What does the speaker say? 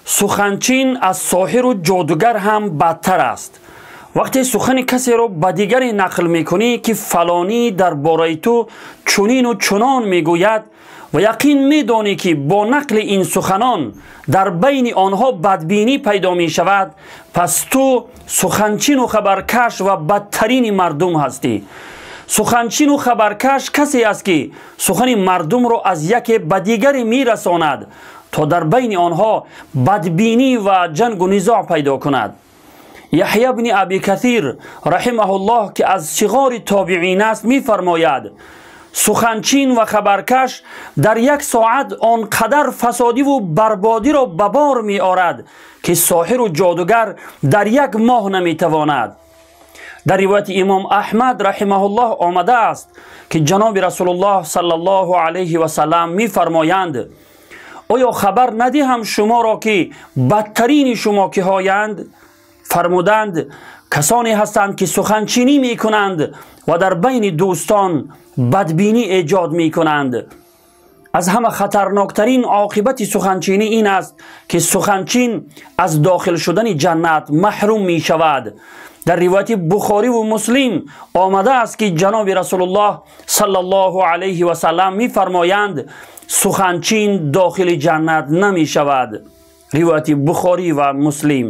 Суханчин аз соҳиру ҷодугар ҳам бадтар аст. Вақте сухани касеро ба дигаре нақл мекунӣ, ки фалонӣ дар бораи ту чунину чунон мегӯяд, ва яқин медонӣ, ки бо нақли ин суханон дар байни онҳо бадбинӣ пайдо мешавад, пас ту суханчину хабаркаш ва бадтарини мардум ҳастӣ. Суханчину хабаркаш касе аст, ки сухани мардумро аз яке ба дигаре мерасонад, то дар байни онҳо бадбинӣ ва ҷангу низоъ пайдо кунад. Яҳья бни Аби Касир раҳимаҳуллоҳ, ки аз сиғори тобиин аст, мефармояд: суханчин ва хабаркаш дар як соат он қадар фасодиву барбодиро ба бор меорад, ки соҳиру ҷодугар дар як моҳ наметавонад. Дар ривояти имом Аҳмад раҳимаҳуллоҳ омадааст, ки ҷаноби Расулуллоҳ саллаллоҳу алайҳи васаллам мефармоянд: оё хабар надиҳам шуморо, ки бадтарини шумо киҳоянд? Фармуданд: касоне ҳастанд, ки суханчинӣ мекунанд ва дар байни дӯстон бадбинӣ эҷод мекунанд. Аз ҳама хатарноктарин оқибати суханчинӣ ин аст, ки суханчин аз дохил шудани ҷаннат маҳрум мешавад. Дар ривояти Бухориву Муслим омадааст, ки ҷаноби Расулуллоҳ саллаллоҳу алайҳи васаллам мефармоянд: суханчин дохили ҷаннат намешавад. Ривояти Бухорӣ ва Муслим.